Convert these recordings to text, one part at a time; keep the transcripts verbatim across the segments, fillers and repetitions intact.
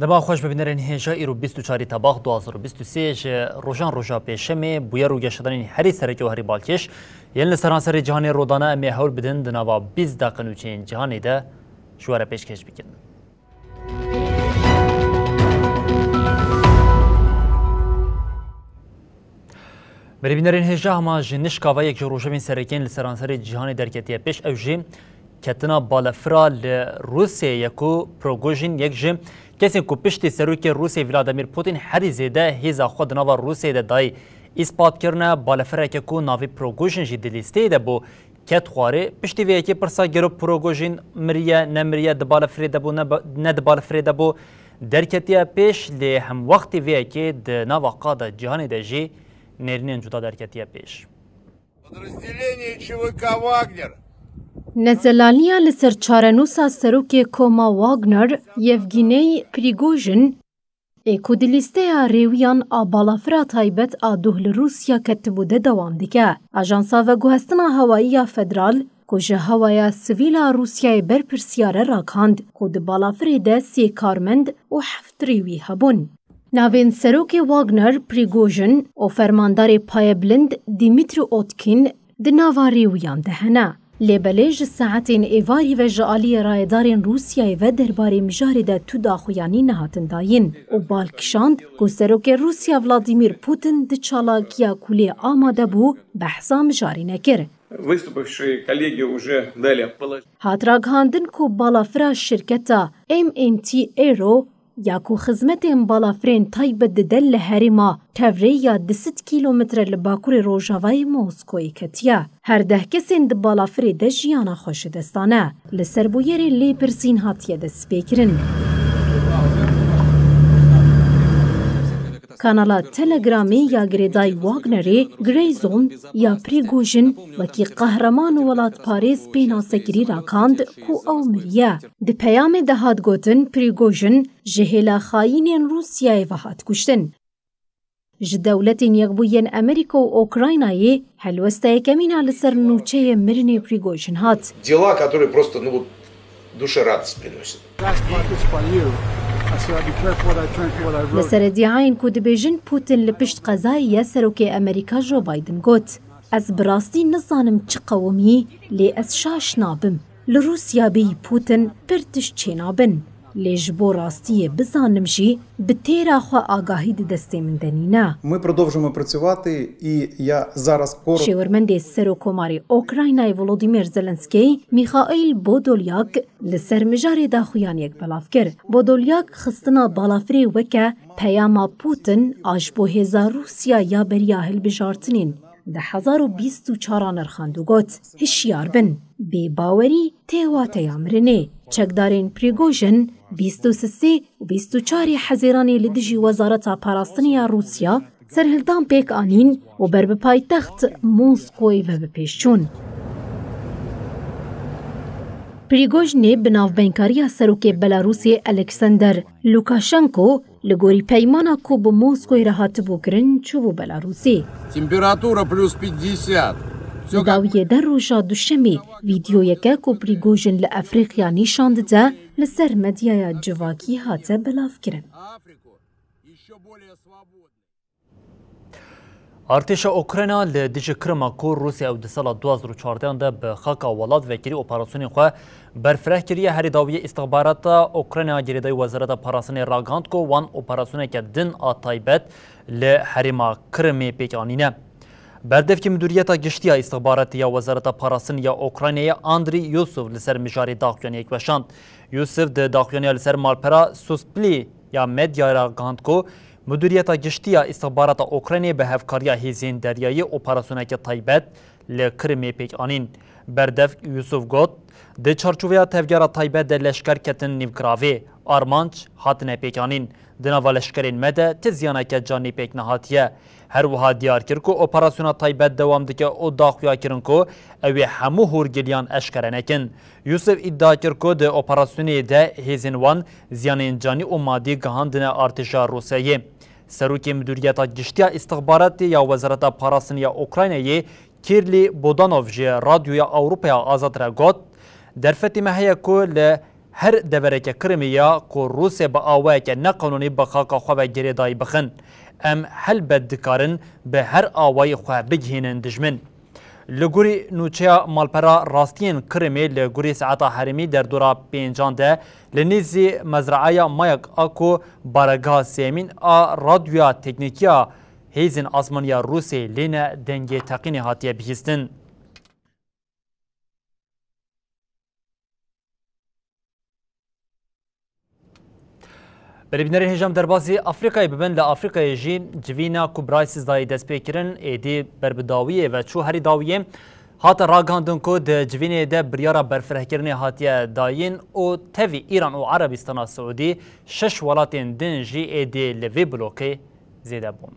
Dema xweş be bînerên hêja, îro bîst û çarê Tebax du hazar û bîst û sê ji rojan roja pêşemê bûyer û geşedanên herî sereke û herî balkêş yên li seranserê cîhanê rodane em ê hewl bidin di nava bîst deqe nûçeyên cîhanê de ji we re pêşkêş bikin. Berîbînerên hêja, hema ji nişka ve yek ji rojevên serekên li seranserê cîhanê derketiye pêş, ew jî ketina balafira li Rûsyayê ye ku Prigojin, yek ji kesên ku piştî serokê Rûsyayê Vladimir Putin herî zêde hêza xwe di nava Rûsyayê de dayî, îspat kirine. Balafireke ku navê Prigojin jî di lîsteyê de bû, ket xwarê. Piştî vê yekê pirsa gero Prigojin miriye, nemiriye, di balafirê de bû, ne ba-, ne di balafirê de bû, derketiye pêş, lê hemwextî vê yekê di nava qada cîhanê de jî nêrînên cuda derketiye pêş. Подразделение ЧВК «Вагнер». Nezelaniya li ser çarenûsa serokê koma Wagner, Yevgîney Prigojin, ê ku di lîsteya rêwiyan a balafira taybet a doh li Rûsya ketibû de dewam dike. Ajansa Veguhestina Hewayî ya Federal, ku ji hewaya sivîl a Rûsyayê berpirsyar e, ragihand ku di balafirê de sê karmend û heft rêwî hebûn. Navên serokê Wagner, Prigojin û fermandarê payebilind Dmitry Otkin di nava rêwiyan de hene. Lê belê ji saetên êvarî ve ji aliyê rayedarên Rûsyayê ve derbarê mijarê de tu daxuyanî nehatin dayîn û bal kişand ku serokê Rûsya Vladimir Putin di çalakiya ku lê amade bû, behsa mijarê nekir. Выступившие коллеги уже дали положение. Hat ragihandin ku balafira şirketa M N T Aero ya ku xizmetên balafirên taybet dide li herêma tevrê ya du sed kîlometre li bakurê rojavayê Moskoyê ketiye. Her deh kesên di balafirê de jiyana xwe ji dest dane. Li ser bûyerê lêpirsîn hatiye destpêkirin. Kanala Telegramê ya girêdayî Wagnerê, Grey Zone, ya Prigojin wekî qehreman û welatparêz pênasekirî rakand ku ew miriye. Di peyamê de hat gotin, Prigojin ji hêla xayînên Rûsyayê ve hat kuştin. Ji Dewletên Yekbûyî yên Amerîka û Ukraynayê helwesta yekemîn a li ser nûçeyê mirinê Prigojin hat. Дела, которые просто, ну вот, душе радость приносят. Li ser îdiayên ku dibêjin Putin li pişt qezayê ye, serokê Amerîka Joe Biden got, "Ez bi rastî nizanim çi qewimî, lê ez şaş nabim. Li Rûsya bêyî Putin pir tişt çênabin. Lê ji bo rastiyê bizanim jî, bi têra xwe agahî di destê min de nîne." Ми продовжуємо працювати, і я зараз коротко. Şêwirmendê Serokkomarê Ukraynayê Volodymyr Zelenskî, Mikhail Podolyak, li ser mijarê daxuyaniyek belav kir. Podolyak xistina balafirê weke peyama Putin a ji bo hêza Rûsya ya beriya hilbijartinên di hezar û bîst û çar a nirxand û got, "Hişyar bin, bêbawerî tê wateya mirinê." Çekdarên Prigojin bîst û sisê û bîst û çarê Hezêranê li dijî Wezareta Parastinê ya Rûsya serhildan pêk anîn û ber bi paytext Moskoyê ve bi pêş çûn. Prigojinê bi navbenkariya serokê Belarusê Alexander Lukashenko li gorî peymana ku bi Moskoyê re hatibû kirin, çûbû Belarusê. Температура плюс пятьдесят. Di dawiyê de roja duşemê vîdyoyeke ku Prigojin li Efrîqya nîşan dide, li ser medyaya civakî hate belavkirin. Artêşa Ukrayna li dijî Krima ku Rûsya ew di sala du hazar û çardeh de bi xaka welat vekirî operasyonên xwe berfireh kiriye, herî dawiyê îstixbarata Ukrayna girêdayî Wezareta Parastinê ragihand ku wan operasyoneke din a taybet li herêma Kirimê pêk anîne. Berdevkî Midûriyeta Giştî ya Îstixbaratê ya Wezareta Parastinê ya Ukraynayê Andrî Yusuf li ser mijarê daxuyaniyek weşand. Yusuf di daxuyaniya li ser malpera Suspilî ya medyayê ragihand ku Midûriyeta Giştî ya Îstixbarata Ukraynayê bi hevkariya hêzên deryayî operasyoneke taybet li Kirimê pêk anîn. Berdevk Yusuf got, "Di çarçoveya tevgera taybet de leşker ketin nîvgiravê, armanc hatine pêkanîn. Di nava leşkerên me de ti ziyaneke canî pêk nehatiye." Her wiha diyar kir ku operasyona taybet dewam dike û daxuya kirin ku ew ê hemû hûrgiliyan eşkere nekin. Yusuf îdia kir ku di operasyonê de hêzên wan ziyanên canî û madî gihandine artêşa Rûsyayê. Serokê Midûriyeta Giştî ya Îstixbaratê ya Wezareta Parastinê ya Ukraynayê Kîrlî Bodanov ji Radyoya Ewropaya Azad re got, "Derfetê me heye ku li Her devereke Kirimê ya ku Rûsya bi awayeke neqanûnî bi xaka xwe ve girêdayî bixin, em helbet dikarin bi her awayî xwe bigihînin dijmin. Li gorî nûçeya malpera rastiyên Kirimê li gorî saeta herêmî derdora pêncan de li nêzî mezraeya Mayak a ku baregeha sêyemîn a radyoya teknîkiya hêzên asmaniya Rûsê lê ne dengê teqînê hatiye bihîstin. Belê bînerên hêja em derbasî Afrîkayê bibin, li Afrîkayê jî civîna ku bi rayê sîzdahê dest pê kirin, êdî ber bi dawiyê ve çû herî dawiyê. Hate ragihandin ku di civînê de biryara berfirehkirinê hatiye dayîn û tevî Îran û Erebîstana Siûdî şeş welatên din jî êdî li vê blokê zêde bûn.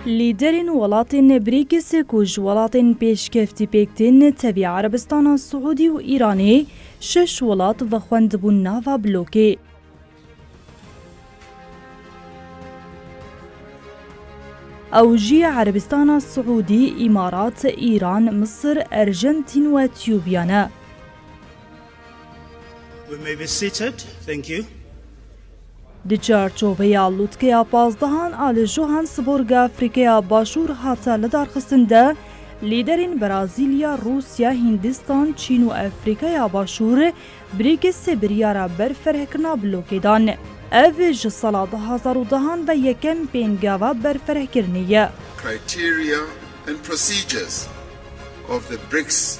Lîderên welatên BRICS ku ji welatên pêşkeftî pêk tên, tevî Erebistana Siûdî û Îranê, şeş welat vexwendibûn nava blokê. Ew jî Erebistana Siûdî, Îmarat, Îran, Misir, Erjentîn û Etiyopya ne. We may be seated. Thank you. Di çarçoveya lûtkeya pazdehan a li Johannesburg, Afrîkaya Başûr hate lidarxistin de, lîderên Brazîlya, Rûsya, Hindistan, Çîn û Afrîkaya Başûr BRICS biryara berferehkirina blokê dan. Ev ji sala du hazar û dehan ve yekem pêngava berferehkirinê ye. Criteria and procedures of the BRICS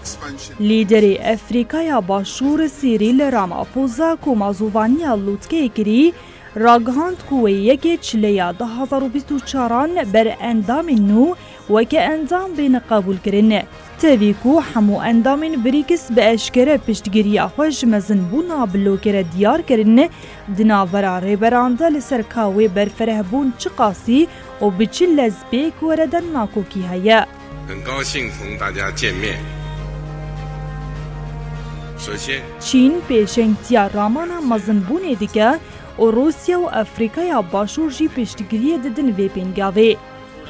expansion. Lîderê Afrîkaya Başûr Cyril Ramaphosa ku mazûvaniya lûtkeyê kirî, ragihand ku wê yekê çileya du hazar û bîst û çaran ber endamên nû weke endam bên qebûlkirin. Tevî ku hemû endamên BRICS bi eşkere piştgiriya xwe ji mezinbûna blokê re diyar kirin, di navbera rêberan de li ser ka wê berferehbûn çiqasî û bi çi lezpêk were de nakokî heye. 很高兴同大家见面。首先， Çîn pêşengtiya ramana mezinbûnê dike û Rûsya û Afrîkaya Başûr jî piştgiriyê didin vê pêngavê.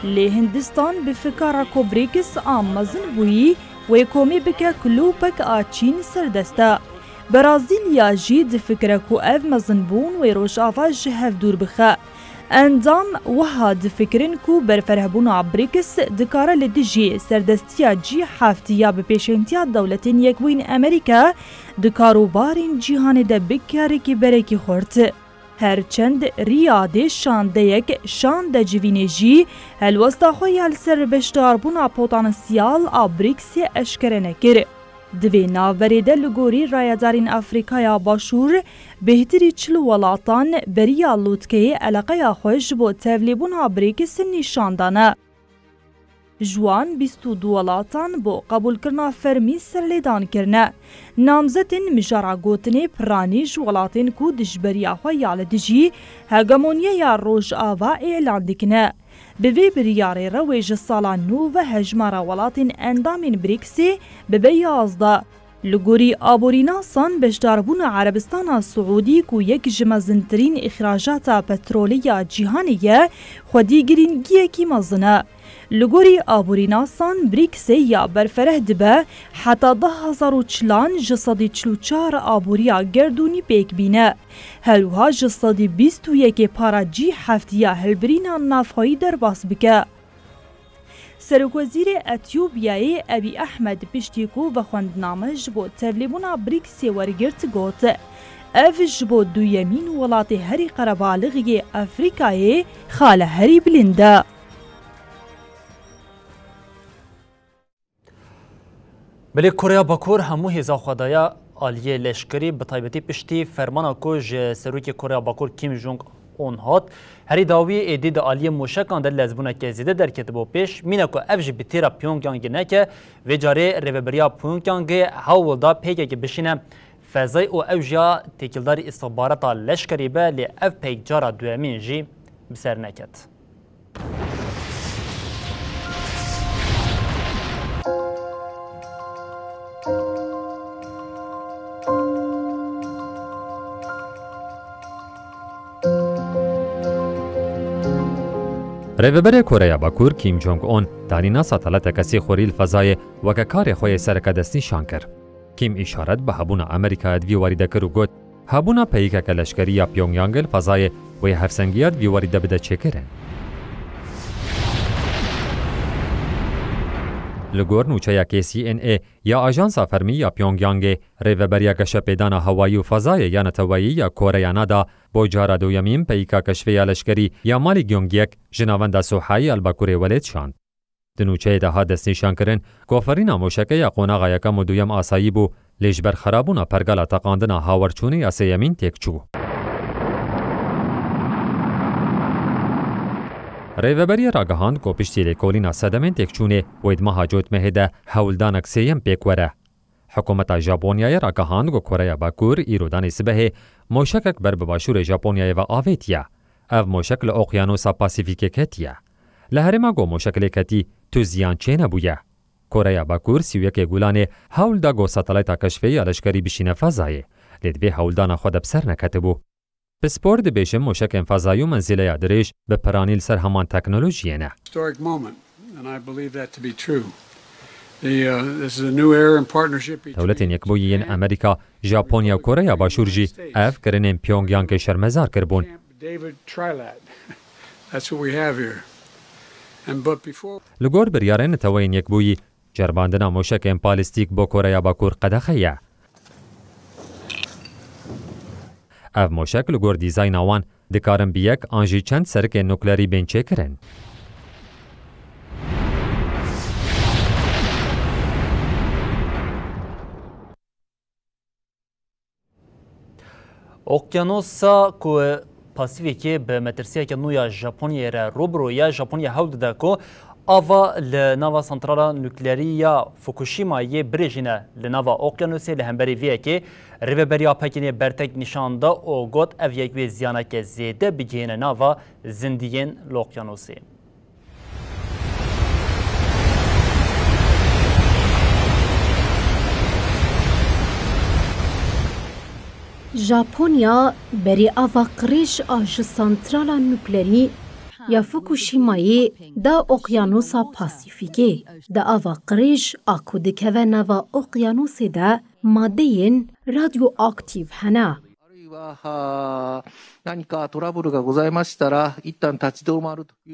Lê Hindistan bi fikara ku BRICS a mezin bûyî, wê komê bike ku lûpek a Çîn serdest e. Brazîlya jî difikire ku ev mezinbûn wê Rojava ji hev dûr bixe. Endam wiha difikirin ku berferehbûna BRICS dikare li dijî serdestiya G heft ya bi pêşengtiya Dewletên Yekbûyîn Amerîka di karobarên cîhanê de bike rêkîberekî xurt. Her çend Riyadê şandeyek şande civînê jî helwesta xwe ya li ser beşdarbûna potansiyal a BRICSê eşkere nekir. Di vê navberê de li gorî rayedarên Afrîkaya Başûr, bêhtirî çil welatan beriya lûtkeyê eleqeya xwe ji bo tevlîbûna BRICS nîşan dane. Ji wan bîst û du welatan bo qebûlkirina fermî serlêdan kirine. Namzetên mijara gotinê piranî ji welatên ku dijberiya xwe ya li dijî hegemoniyeya Rojava îlan dikine. Bi vê biryarê re wê ji sala nû ve hejmara welatên endamên BRICSê bibe yazdeh. Li gorî aborînasan, beşdarbûna Erebistana Siûdî ku yek ji mezintirîn îxracata petrolê ya cîhanê ye, xwedî girîngiyekî mezin e. Li gorî aborînasan, BRICSê ya berfereh dibe heta du hazar û çilan ji sedî çil û çar aboriya gerdûnî pêk bîne. Her wiha ji sedî bîst û yekê para G heft ya hilbirîna navxweyî derbas bike. Serokwezîrê Etiyopyayê Ebî Ehmed piştî ku vexwendname ji bo tevlîbûna BRICSê wergirt got, ev ji bo duyemîn welatê herî qerebalixî yê Afrîkayê xale herî bilind e. Belê Koreya Bakur hemû hêza xwe daye aliyê leşkerî, bi taybetî piştî fermana ku ji serokê Koreya Bakur Kim Jong Un hat. Herî dawî êdî di aliyê mûşekan de lezbûneke zêde derketibû pêş. Mîna ku ev jî bi têra Pyongyangê neke, vê carê rêveberiya Pyongyangê hewl da pêkekê bişîne fezayê û ew jî ya têkildarî îstixbarata leşkerî be, lê ev pêk cara duyemîn jî bi ser neket. Rêveberê Koreya Bakur Kim Jong-un danîna satelayteke sîxurî li fezayê weke karê xwe yê sereke destnîşan kir. Kim îşaret bi hebûna Amerîkayê di vî warî de kir û got, hebûna peyîkeke leşkerî ya Pyongyangê li fezayê wê hevsengiya di vî warî de bide çêkirin. Li gor nûçeyekê C N A ya Ajansa Fermî ya Pyongyangê, rêveberiya geşepêdana hewayî û fezayê ya neteweyî ya Koreya Nada bo cara duyemîn peyîka keşfê ya leşkerî ya Malî Gyongyek ji navenda Sohayî ya li bakurê welêt şand. Di nûçeyê de hat destnîşankirin ku aferîna moşekê ya qonaxa yekem û duyem asayî bû, lê ji ber xerabûna pergala teqandina hawerçûnê ya sêyemîn têk çû. Rêveberiya ragihand ku piştî lêkolîna sedemên têkçûnê wê di meha Cotmehê de hewldanek sêyem pêk were. Hikûmeta Japonyayê ragihand ku Koreya Bakur îro danê sibehê moşekek ber bi başûrê Japonyayê ve avêtiye. Ev moşek li Oqyanosa Pasîfîkê ketiye. Li herêma ku moşek lê ketî tu ziyan çênebûye. Koreya Bakur sî û yekê Gulanê hewl da ku satelayta keşfê ya leşkerî bişîne fezayê, lê di vê hewldana xwe de bi ser neketibû. Pispor dibêjin moşekên fezayî û menzîleya dirêj bi piranî li ser heman teknolojiyê ne. Historic moment, and I believe that to be true. The, uh, this is a new era in partnership between Dewletên Yekbûyî yên Amerîka, Japonya û Koreya Başûr jî ev kirinên Pyongyangê şermezar kiribûn. Camp David Trilad. That's what we have here. And but before Li gor biryarên Neteweyên Yekbûyî, ceribandina moşekên balîstîk bo Koreya Bakur qedexe ye. Ev moşek li gor dîzayna wan dikarin bi yek an jî çend serikên nuklerî bên çêkirin. Okyanosa ku Pasîfîkê bi metirsiyeke nû ya Japonyayê re rû bi rû ye. Japonya hewl dide ku ava li nava santrala nuklerî ya Fukushimayê birêjîne li nava okyanusê. Li hemberî vê yekê Rêveberiya Pekînê bertek nîşan da û got, ev yek wê ziyaneke zêde bigihîne nava zindiyên li okyanusê. Japonya berê ava qirêj a ji santrala nuklerî ya Fukushimayê da Okyanosa Pasîfîkê. Di ava qirêj a ku dikeve nava okyanusê de madeyên radyoaktîf hene.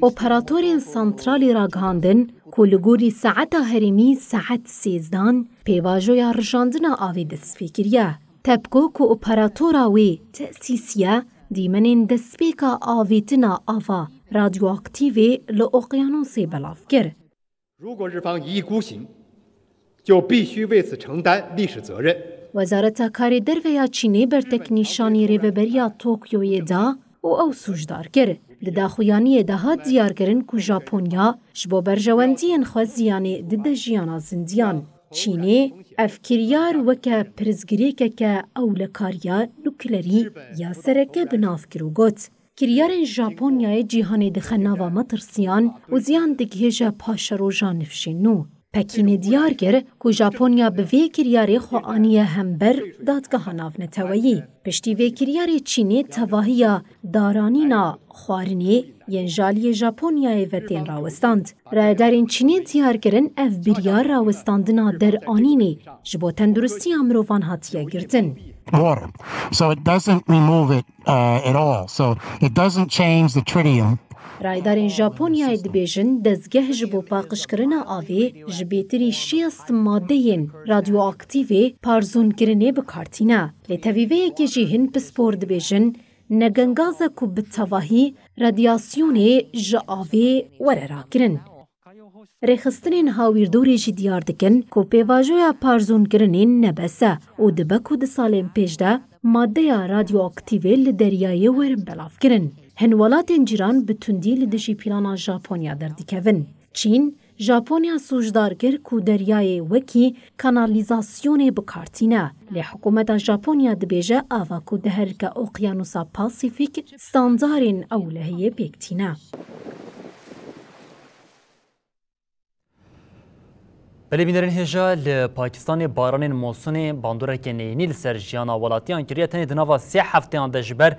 Operatorên santralê ragihandin ku li gorî saeta herêmî saet sêzdan pêvajoya rijandina avê dest pê kiriye. TEPCO ku operatora wê tesîsî ye, dîmenên destpêka avêtina ava radyoaktîvê li oqyanûsê belav kir. 如果日方一意孤行，就必须为此承担历史责任。 Wezareta Karê Derve ya Çînê berteknîşanî Rêveberiya Tokyoyê da û ew sûcdar kir. Di daxuyaniyê de hat diyarkirin ku Japonya ji bo berjewendiyên xwe ziyanê dide jiyana zindiyan. Çînê ev kiryar weke pirsgirêkeke ewlekariya nuklerî ya sereke bi nav kir û got, Kiryarên Japonyayê cîhanê dixe nava metirsiyan û ziyan digihêje paşeroja nifşên nû. Pekînê diyar kir ku Japonya bi vê kiryarê xwe aniye hember dadgeha navneteweyî. Piştî vê kiryarê Çînê tevahiya daranîna xwarinê yên ji aliyê Japonyayê ve tên rawestand. Rayedarên Çînê diyar kirin ev biryar rawestandina deranînê ji bo tenduristiya mirovan hatiye girtin. Water. So it doesn't remove it uh, at all. So it doesn't change the tritium. Rayedarên Japonyayê dibêjin dezgeh ji bo paqijkirina avê ji bêtirî şêst madeyên radyoaktîvê parzûnkirinê bi kar tîne. Lê tevî vê yekê jî hin pispor dibêjin, ne gengaz e ku bi tevahî radyasyonê ji avê were rakirin. Rêxistinên hawîrdorê jî diyar dikin ku pêvajoya parzûnkirinê ne bes e û dibe ku di salên pêş de madeya radyoaktîvê li deryayê werin belavkirin. Hin welatên cîran bi tundî li dijî plana Japonya derdikevin. Çîn, Japonya sûcdar kir ku deryayê wekî kanalîzasyonê bi kar tîne. Lê hikûmeta Japonya dibêje ava ku diherike Oqyanusa Pasîfîk standarên ewlehiyê pêk tîne. Belê bînerên hêja, li Pakistanê baranên monsûnê bandoreke neyînî li ser jiyana welatiyan kiriye. Tenê di nava sê hefteyan de ji ber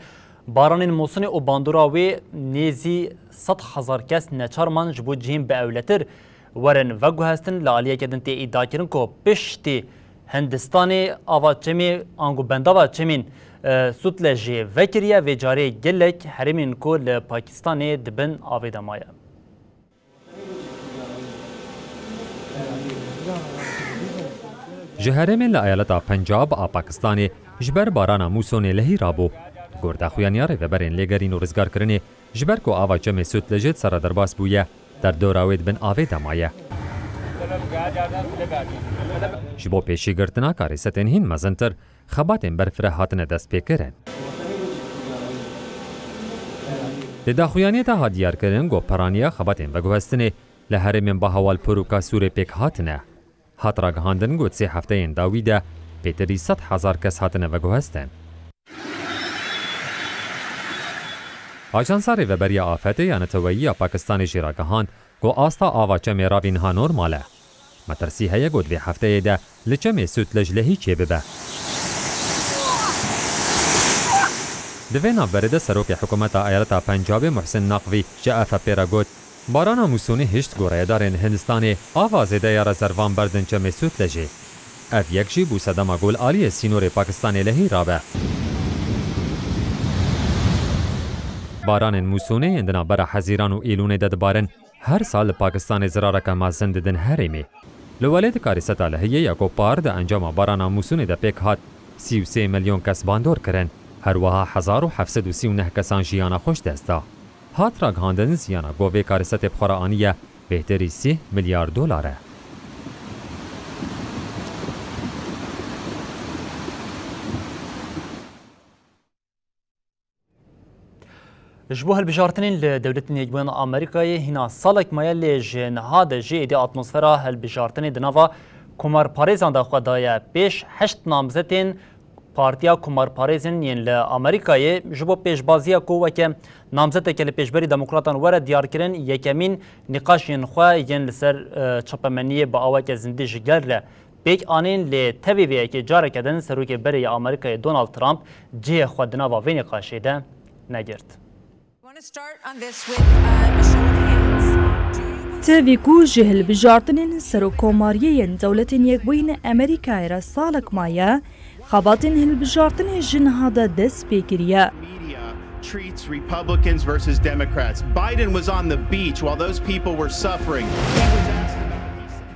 Baranên Mûsinê û bandora wê nêzî sed hezar kes neçar man ji bo cihên biewletir werin veguhestin. Li aliyeke din tê îdiakirin ku piştî Hindistanê ava çemê ango bendava çemên, e, Sutlejê vekiriye, vê carê gelek herêmên ku li Pakistanê di bin avê de maye. Ji herêmên li eyaleta Pencab a Pakistanê ji ber barana mûsonê lehî rabû. Li gor daxuyaniya rêveberên lêgerîn û rizgarkirinê, ji ber ku ava çemê Sutlejê di ser re derbas bûye, derdora wê di bin avê de maye. Ji bo pêşîgirtina karîsetên hîn mezintir, xebatên berfireh hatine destpêkirin. Di daxuyaniyê de hat diyarkirin ku piraniya xebatên veguhestinê li herêmên Bahawalpur û Kasûrê pêk hatine. Hat ragihandin ku di sê hefteyên dawî de pêtirî sed hezar kes hatine veguhestin. Ajansa Rêveberiya Afetê ya Neteweyî ya Pakistanê jî ragihand ku asta ava çemê ravî niha normal e. Metirsî heye ku di vê hefteyê de li çemê Sutlej lehî çêbibe. Di vê navberê de serokê hikûmeta eyaleta Pencabê Muhsin Naqvî ji F P re got, Barana mûsonê hişt ku rêyedarên Hindistanê ava zêde ya rezervan berdin çemê Sutlejê. Ev yek jî bû sedema ku li aliyê sînorê Pakistanê lehî rabe. Baranên mûsonê yên di navbera Hezîran û Îlûnê de dibarin, her sal li Pakistanê zirareke mezin didin herêmê. Li welê di karîseta lehiyê ya ku par di encama barana mûsonê de pêk hat, sî û sê milyon kes bandor kirin. Her wiha hezar û heft sed û sî û neh kesan jiyana xwe ji dest da. Hat ragihandin ziyana ku vê karîsetê bi xwe re aniye bêhtirî sî milyar dolar e. Ji bo hilbijartinên li Dewletên Yekbûyî Amerîkayê hîna salek maye, lê ji niha de jî êdî atmosfera hilbijartinê di nava komarparêzan de xwe daye pêş. Heşt namzetên Partiya Komarparêzên yên li Amerîkayê ji bo pêşbaziya ku weke namzeteke li pêşberî demokratan were diyarkirin, yekemîn nîqaşên xwe yên li ser, e, çapemeniyê bi aweke zindî ji gel re pêk anîn, lê tevî vê yekê careke din serokê berê yê Amerîkayê Donald Trump cihê xwe di nava vê nîqaşê de negirt. Wanna start on this with, uh, a show of hands. Do you Tevî ku ji hilbijartinên serokkomariyê yên Dewletên Yekbûyî Amerîkayê re salek maye, xebatên hilbijartinê ji niha de dest pê kiriye. Media treats Republicans versus Democrats. Biden was on the beach while those people were suffering. He was asked about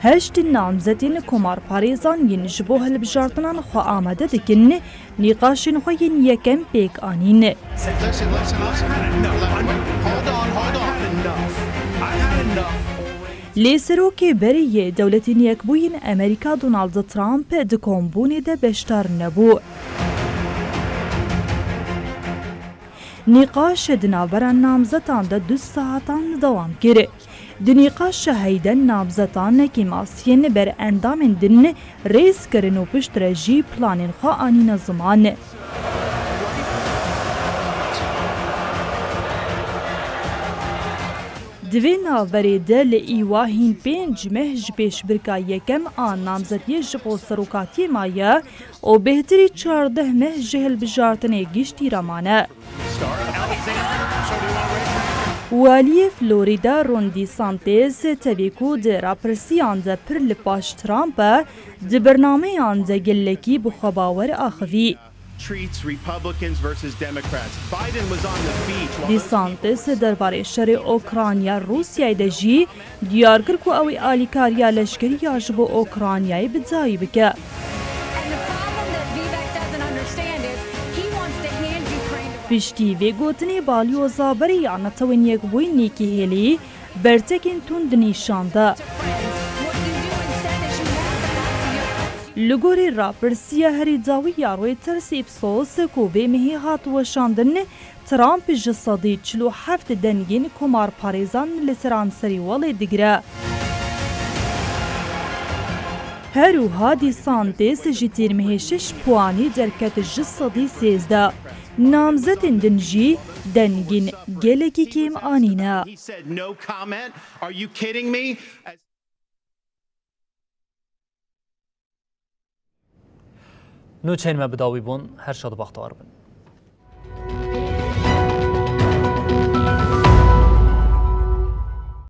Heşt namzetên komarparêzan yên ji bo hilbijartinan xwe amade dikin, nîqaşên xwe yên yekem pêk anîn. Lê serokê berê yê Dewletên Yekbûyî Amerîka Donald Trump di kombûnê de beşdar nebû. Nîqaş di navbera namzetan de du saetan dewam kir. Di nîqaşa heyde namzetan kêmasiyên ber endamên din rêz kirin û piştre jî planên xwe anîne ziman. Di vê navberê de li îwa hîn pênc meh ji pêşbirka yekem a namzetiyê ji bo serokatiyê maye û bêhtirî çardeh meh ji hilbijartinê giştî re mane. Waliyê Florida Ron DeSantis tevî ku di rapirsiyan de pir li paş Trump e, di bernameyan de gelekî bi xwe bawer axivî. Treats Republicans versus Democrats. Biden was on the beach while those people DeSantis derbarê şerê Ukrayna Rûsyayê de jî diyar kir ku ew ê alîkariya leşkerî ya ji bo Ukraynayê bi dawî bike. And the problem that Vivek doesn't understand is he wants to hand Ukraine to Russia. Piştî vê gotinê balyoza berê ya Netewên Yekbûyî Nikki Haley bertekên tund nîşan da. To friends, what you do instead is you walk them out to your Li gorî rapirsiya herî dawî ya Reuters Ipsos ku vê mehê hat weşandin, Trump ji sedî çil û heft dengên komarparêzan li seranserî welê digire. Her wiha DeSantis ji tîrmehê şeş puanî derket ji sedî sêzdeh. Namzetên din jî dengên gelekî kêm anîne. He said, "No comment. Are you kidding me?" Nûçeyên me bi dawî bûn. Her şad û bextewar bin.